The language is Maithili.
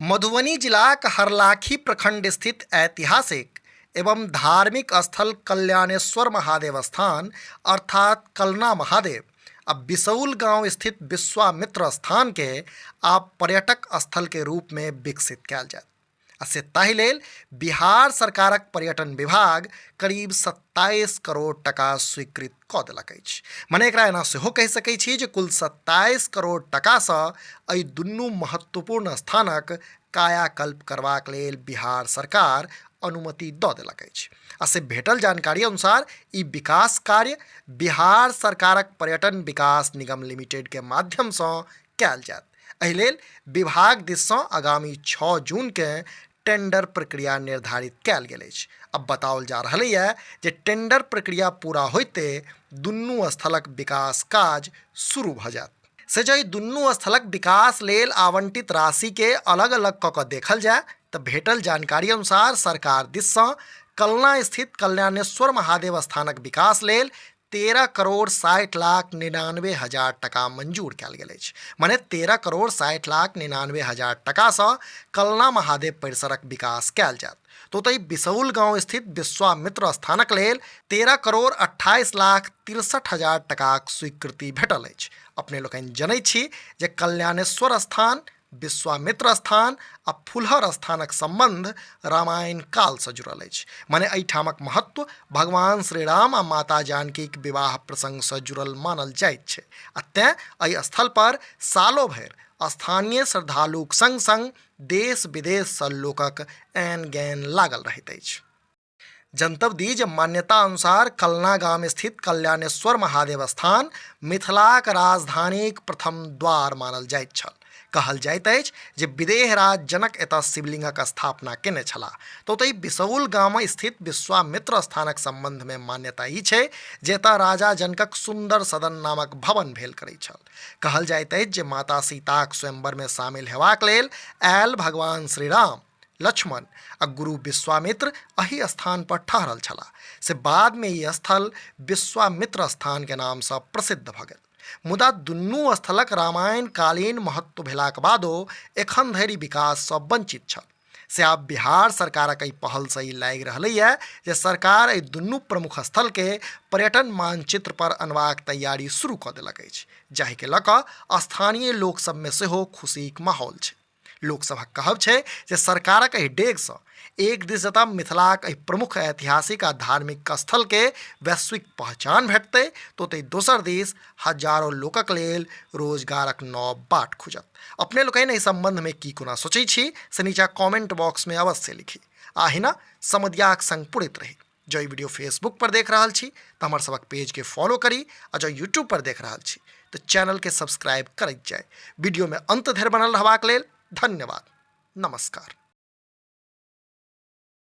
मधुबनी जिलाक हरलाखी प्रखंड स्थित ऐतिहासिक एवं धार्मिक स्थल कल्याणेश्वर महादेव स्थान अर्थात कलना महादेव आ बिसौल गांव स्थित विश्वामित्र स्थान के आब पर्यटक स्थल के रूप में विकसित कयल जायत आ से ताहि लेल बिहार सरकारक पर्यटन विभाग करीब 27 करोड़ टका स्वीकृत कऽ देलक अछि। मने एकरा एना सेहो कहि सकै छी जे कुल 27 करोड़ टकासँ एहि दुनू महत्वपूर्ण स्थानक कायाकल्प करबाक लेल बिहार सरकार अनुमति दऽ देलक अछि। आ से भेटल जानकारी अनुसार ई विकास कार्य बिहार सरकारक पर्यटन विकास निगम लिमिटेडके माध्यमसँ कयल जायत। एहि लेल विभाग दिससँ आगामी 6 जूनकेँ टेंडर प्रक्रिया निर्धारित कयल गेल अछि। अब बताओल जा रहल यऽ जे टेंडर प्रक्रिया पूरा होइते दुनू स्थलक विकास काज शुरू भऽ जायत। से जँ एहि दुनू स्थलक विकास लेल आवंटित राशिके अलग-अलग कऽ कऽ देखल जाय तऽ भेटल जानकारी अनुसार सरकार दिससँ कलना स्थित कल्याणेश्वर महादेव स्थानक विकास लेल 13 करोड़ 60 लाख 99 हजार टका मंजूर कयल गेल अछि। मने 13 करोड़ 60 लाख 99 हजार टकासँ कलना महादेव परिसरक विकास कयल जायत। तऽ ओतहि बिसौल गांव स्थित विश्वामित्र स्थानक लेल 13 करोड़ 28 लाख 63 हजार टकाक स्वीकृति भेटल अछि। अपने लोकनि जनैत छी जे कल्याणेश्वर स्थान, विश्वामित्र स्थान आ फुलहर स्थानक सम्बन्ध रामायण कालसँ जुड़ल अछि। मने एहिठामक महत्व भगवान श्रीराम आ माता जानकीक विवाह प्रसङ्गसँ जुड़ल मानल जाइत छै आ तेँ एहि स्थल पर सालो भरि स्थानीय श्रद्धालुक सङ्ग सङ्ग देश विदेशसँ लोकक ऐन गैन लागल रहैत अछि। जनतब दी जे मान्यता अनुसार कलना गाम स्थित कल्याणेश्वर महादेव स्थान मिथिलाक राजधानीक प्रथम द्वार मानल जाइत छल। कहल जाइत अछि जे विदेह राज जनक एतय शिवलिंगक स्थापना केने छलाह। तऽ ओतहि बिसौल गाम स्थित विश्वामित्र स्थानक संबंध में मान्यता ई छै जे एतय राजा जनकक सुंदर सदन नामक भवन भेल करैत छल। कहल जाइत अछि जे माता सीताक स्वयंवर में शामिल हेबाक लेल आयल भगवान श्रीराम, लक्ष्मण आ गुरु विश्वामित्र एहि स्थान पर ठहरल छलाह। से बाद में ई स्थल विश्वामित्र स्थान के नाम सँ प्रसिद्ध भऽ गेल। मुदा दुनू स्थलक रामायण कालीन महत्व भेलाक बादो एखन धरि विकास सँ वंचित छल। से आब बिहार सरकारक एहि पहल सँ ई लागि रहलैए जे सरकार एहि दुनू प्रमुख स्थल के पर्यटन मानचित्र पर अनबाक तैयारी शुरू कऽ देलक अछि, जाहि के लऽ कऽ स्थानीय लोक सब में सेहो खुशीक माहौल छै। लोकसभक कहब छै जे सरकारक एहि डेगसँ एक दिस जतऽ मिथिलाक एहि प्रमुख ऐतिहासिक आ धार्मिक स्थलके वैश्विक पहचान भेटतै तऽ ओतहि दोसर दिस हजारो लोकक लेल रोजगारक नव बाट खुजत। अपने लोकनि एहि सम्बन्धमे की कोना सोचै छी से नीचा कमेंट बॉक्समे अवश्य लिखी आ अहिना समदियाक संग पुरैत रही। जँ ई वीडियो फेसबुक पर देख रहल छी तऽ हमर सबक पेजके फॉलो करी आ जँ यूट्यूब पर देख रहल छी तऽ चैनलके सब्सक्राइब करैत जाय। वीडियोमे अंत धरि बनल रहबाक लेल धन्यवाद। नमस्कार।